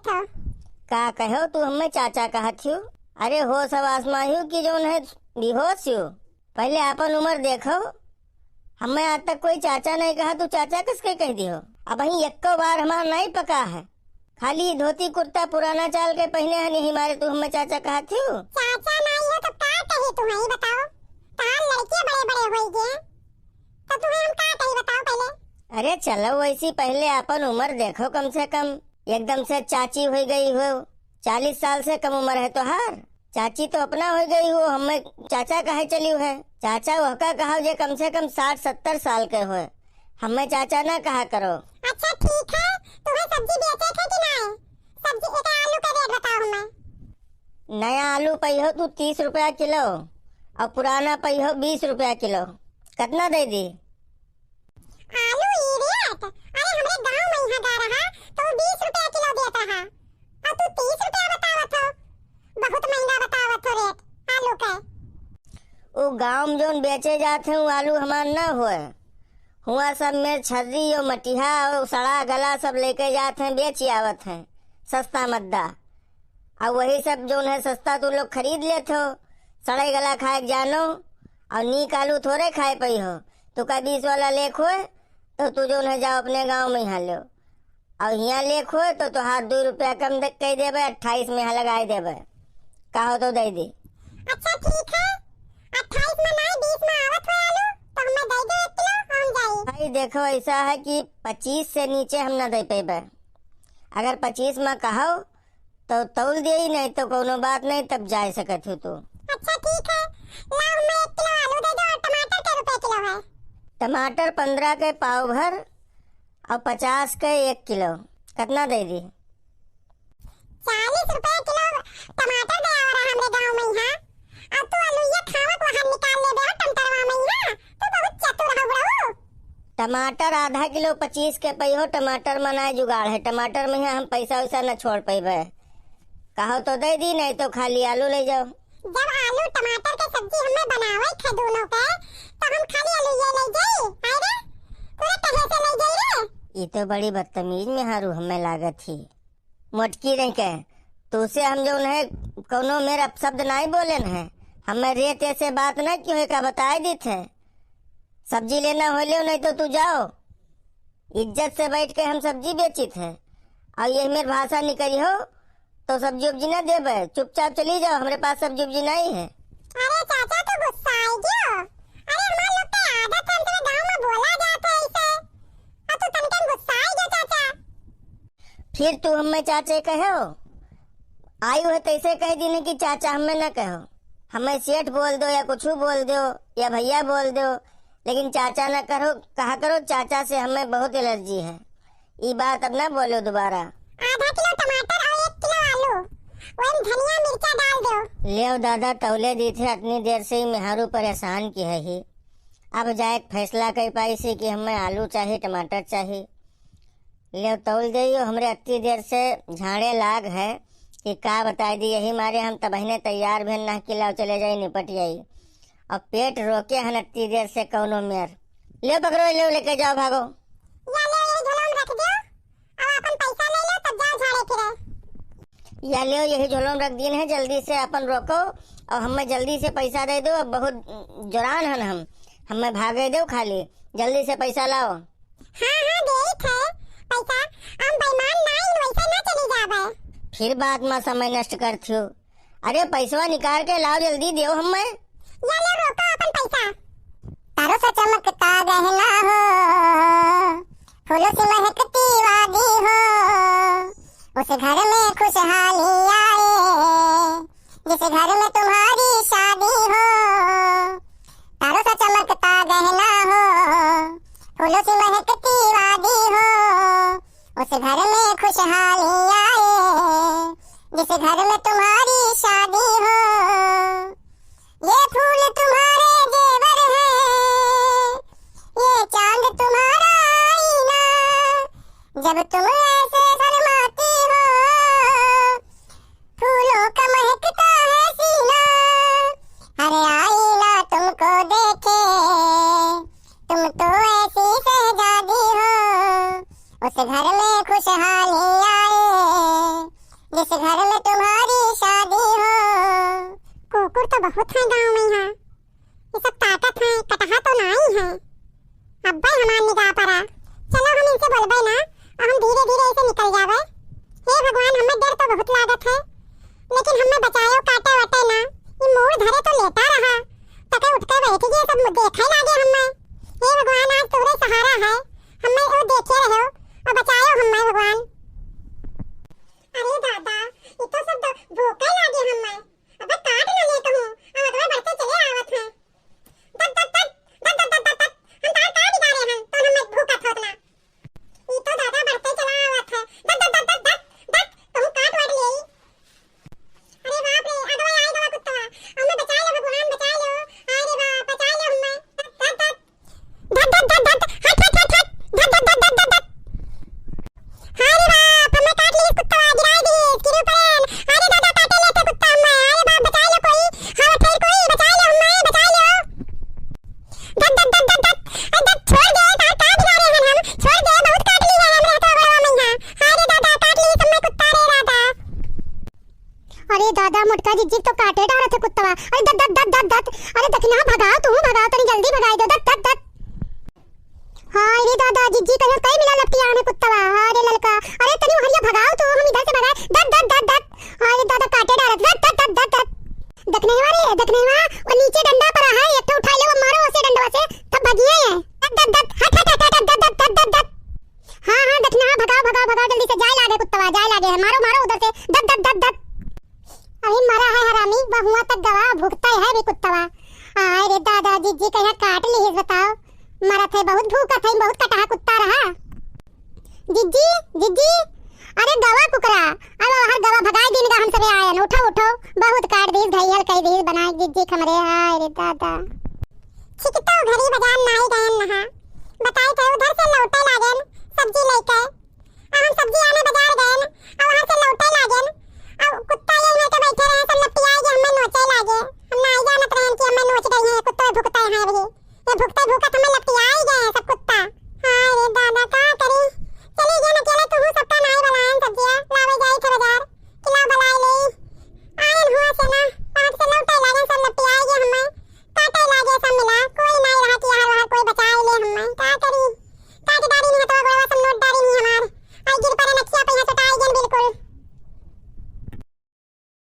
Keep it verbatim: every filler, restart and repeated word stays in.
कहत हो? का कहो तू हमें चाचा कहत हो? अरे होश हवास मा हो कि जौन है बेहोश हो? पहले आपन उमर देखो। हमें आज तक कोई चाचा नहीं कहा, तू चाचा किसके कह दियो? अबहीं एक्को बार हमार नहीं पका है। खाली धोती कुर्ता पुराना चाल के पहिने हन, यही मारे तू हमें चाचा कहत हो? चाचा नहीं हो तो का कही तुम्हें, ये बताओ। तार लड़के बड़े बड़े होई गए, तो तुम्हें हम का कही बताओ पहले? अरे चलो, वैसी पहले आपन उमर देखो, कम से कम एकदम से चाची होई गई हो। चालीस साल से कम उमर है तोहार। चाची तो अपना होई गई हो, हमें चाचा कहे चलियो है। चाचा वहका कहाओ जे कम से कम साठ सत्तर साल के होए, हमें चाचा ना कहा करो। अच्छा ठीक है, तुम्हें सब्जी बेचे थे कि नहीं? सब्जी, एक आलू का रेट बताओ हमें। नया आलू पइहो तू तीस रुपया किलो और पुराना पइहो बीस रुपया किलो। कितना दे दी? आलू ई रेट? अरे हमरे गांव में यहाँ जा रहा तो बीस रुपया किलो देता है, और तू तीस रुपया बतावत हो। बहुत महंगा बतावत हो रेट आलू के। उ गांव में जौन बेचे जात है, उ आलू हमार ना होए। हुआ सब में छर्री और मटिहा और सड़ा गला सब लेके जात हैं, बेच आवत हैं सस्ता मद्दा। और वही सब जौन है सस्ता तू लोग खरीद लेत हो, सड़े गला खाए के जानो, और नीक आलू थोड़े खाए पइहो। तू का बीस वाला लेख होए तो तू जौन है जाओ अपने गांव में यहाँ लो, और हियाँ लेख होए तो तोहार दो रुपया कम दे, कह देबे, अट्ठाईस में यहाँ लगाए देबे। कहो तो दे दे। अच्छा ठीक है, अट्ठाईस में नहीं, बीस में आवत हो आलू, तो हमें दे दो एक किलो, हम जाई। भाई देखो, ऐसा है कि पच्चीस से नीचे हम ना दे पेबे। अगर पच्चीस में कहो तो तौल देई, नहीं तो कोनो बात नहीं, तब जाए सकत हो तू। अच्छा ठीक है, लाओ हमें एक किलो आलू दे दो और टमाटर कै रुपए किलो है? टमाटर पन्द्रह के पाव भर और पचास के एक किलो। कितना दे दी? चालीस रुपए किलो टमाटर दे आ रहा हमरे गांव में यहाँ। अब तू अलुइया खावत वहां निकाल लेबे हो टमाटरवा में यहाँ। तू बहुत चतुर हो बुढ़ऊ। टमाटर आधा किलो पच्चीस के पइहो, टमाटर मनाए जुगाड़ है, टमाटर में यहाँ हम पैसा वैसा न छोड़ पैबे। कहो तो दे दी, नहीं तो खाली आलू ले जाओ। जब आलू टमाटर के सब्जी हमें बनावे थे दोनों के, तो हम खाली आलू ये ले जाई? हाय रे, तोरे कहे से ले जाई रे? ई तो बड़ी बदतमीज मेहारू हमें लागत ही। मोटकी रही के, तुसे हम जौन है कौनो मेर अपशब्द नाई बोलेन है। हमें रे ते से बात ना क्यों है का बताए दीत है। सब्जी लेना हो लेव, नहीं तो तू जाओ। इज्जत से बैठ के हम सब्जी बेचित है, और यही मेर भाषा निकली हो तो सब्जी उब्जी ना देबे, चुपचाप चली जाओ, हमरे पास सब्जी उब्जी नहीं है। अरे चाचा, तू गुस्सा आई गयो? अरे हमार लोग के आदत है, हमरे गांव में बोला जात है ऐसे, और तू तनके गुस्सा आई गयो चाचा। फिर तू हमें चाचे कहो? आयु है तैसे कह दीने कि चाचा हमें न कहो, हमें सेठ बोल दो या कुछ बोल दो या भैया बोल दो, लेकिन चाचा न करो, कहा करो, चाचा से हमें बहुत एलर्जी है। ई बात अब ना बोलो दोबारा। आधा किलो टमाटर और एक किलो आलू, वही धनिया मिर्चा डाल दो। लेव दादा, तौले दी थे, अतनी देर से ही मेहारू परेशान की है ही। अब जाए के फैसला कर पाई सी कि हमें आलू चाही, टमाटर चाही। लेव तौल देइयो, हमरे अतनी देर से झाड़े लाग है कि का बताई दी, यही मारे हम तबहिने तैयार भेन ना कि लाओ चले जाई निपट जाई। अब पेट रोके हन अतनी देर से कौनो मेर। लेव पकड़ो, लेव लेके जाओ, भागो। या लेव, यही झोला में रख दियो, अब अपन पैसा ले लो, तब जाओ झाड़े फिरे। या लेव, यही झोला में रख दीन है, जल्दी से अपन रोको और हमें जल्दी से पैसा दे दो। अब बहुत जोरान हन हम, हमें भागे दो खाली, जल्दी से पैसा लाओ। हाँ, हाँ, देई थे पैसा। हम बेईमान नाई, वैसे ना चली जाबे। फिर बात मा समय नष्ट करत हो। अरे, पैसवा निकाल के लाओ, जल्दी देओ हमें। या ले, रोको अपन पैसा। तारों सा चमकता गहना हो, फूलों सी महकती वादी हो, उस घर में खुशहाली आए, जिस घर में तुम्हारी शादी हो। तारों सा चमकता गहना हो, फूलों सी महकती वादी हो, उस घर में खुशहाली आए, जिस घर में तुम्हारी शादी हो। ये फूल तुम्हारे जेवर हैं, ये चांद तुम्हारा आईना, जब तुम ऐसे शर्माती हो, फूलों का महकता है सीना, हर आईना तुमको देखे, तुम तो ऐसी शहजादी हो। उस घर में खुशहाली आए, जिस घर में तुम्हारी शादी हो। कुकुर तो बहुत हैं गाँव में यहाँ, ये सब काटत हैं, कटहा तो नाई है। अब्बे हमार निगाह परा। चलो हम इनसे बोलबे ना, और हम धीरे धीरे इसे निकल जावे। हे भगवान, हमें डर तो बहुत लागत है, लेकिन हमें बचायो, काटे वटे ना। ये मूड़ धरे तो लेटा रहा, तके उठ के बैठ गए, सब देखे लागे हमें। हे भगवान, आज तोरे सहारा है, हमें वो देखे रहो और बचायो हमें भगवान। अरे दादा, ये तो सब दो-, भूखे लागे हमें। अबे काट ना ले कहूँ, हम अगवे बढ़ते चले आवत हैं। दत, दत, दत, दत, दत, दत, दत। हम तार का बिगाड़े हन, तो हमें भूखत होत ना। ई तो दादा बढ़ते चला आवत है। दत, दत, दत, दत, दत, दत, कहूँ काट वाट लेई। अरे बाप रे, अगवा आई गवा कुत्तवा। हमें बचा लो भगवान, बचा लो। अरे बाप, बचा लो हमें। दत, दत, दत। धत, धत, धत, धत। हट, हट, हट, हट। धत, धत, धत, धत, धत, धत। हाय रे बाप, हमें काट लीस कुत्ता, गिराई दीस, गिरी पड़ेन। अरे दादा, काटे लेते कुत्ता हमें। अरे बाप, बचाई लो कोई। हाँ, ठहर कोई, बचाई लो हमें, बचाई लो। धत, धत, धत, धत, धत। अरे धत, छोड़ दे, तार का बिगाड़े हन हम? छोड़ दे, बहुत काट ली है हमरे तो बड़वा मैया। हाय रे दादा, काट लीस हमें कुत्ता रे दादा। अरे दादा, मोटका जिज्जी तो काटे डारत है कुत्तवा। अरे दत, दत, दत, दत, दत। अरे दखिनहा भगाओ, तू भगाओ, तनी जल्दी भगाई दो। दत, दत, दत। हाय रे दादा, जिज्जी कहियो कई मिला लपटिया में कुत्तवा। हाय रे ललका, अरे तनी हरिया भगाओ तू, हम इधर से भगाए। दत, दत, दत, दत। हाय रे दादा, काटे डारत। दत, दत, दत, दत, दत। दखिनहा रे, दखिनहा, वो नीचे डंडा परा है, एक ठो उठा ले, वो मारो उसे डंडवा से, तब भगिए है। दत, दत, दत, हट, हट, हट, हट, दत, दत, दत, दत, दत। हाँ, हाँ, दखिनहा, भगाओ, भगाओ, भगाओ, जल्दी से, जाए लागे कुत्तवा, जाए लागे है, मारो, मारो उधर से, दत, दत, दत, दत। अरे मरा है हरामी, वह हुआ तक गवा, भुगता है भी कुत्तवा। आय रे दादा, जिज्जी कहिया काट ली है, बताओ, मरत है, बहुत भूखत है, बहुत कटहा कुत्ता रहा। जिज्जी, जिज्जी, अरे गवा कुकरा, अब हर गवा भगाई दिन का हम सबे आयन, उठो, उठो, बहुत काट दीस, घायल कई दीस, बनाए जिज्जी खमरे, हाय रे दादा। छिकतो घरी बाजार नाई गयन नहा, बताई थे उधर से लौटे लागेन, सब्जी लेके, अब हम सब्जी आने बाजार गएन, अब वहाँ से लौटे लागेन, अब कुत्ता ये लेके बैठे रहे, सब लपटियाए के हमें नोचे लागे, हम नाई जानत रहन कि हमें नोच गई है, कुत्तो भुगते हैं अभी, ये भुगते भुगत हमें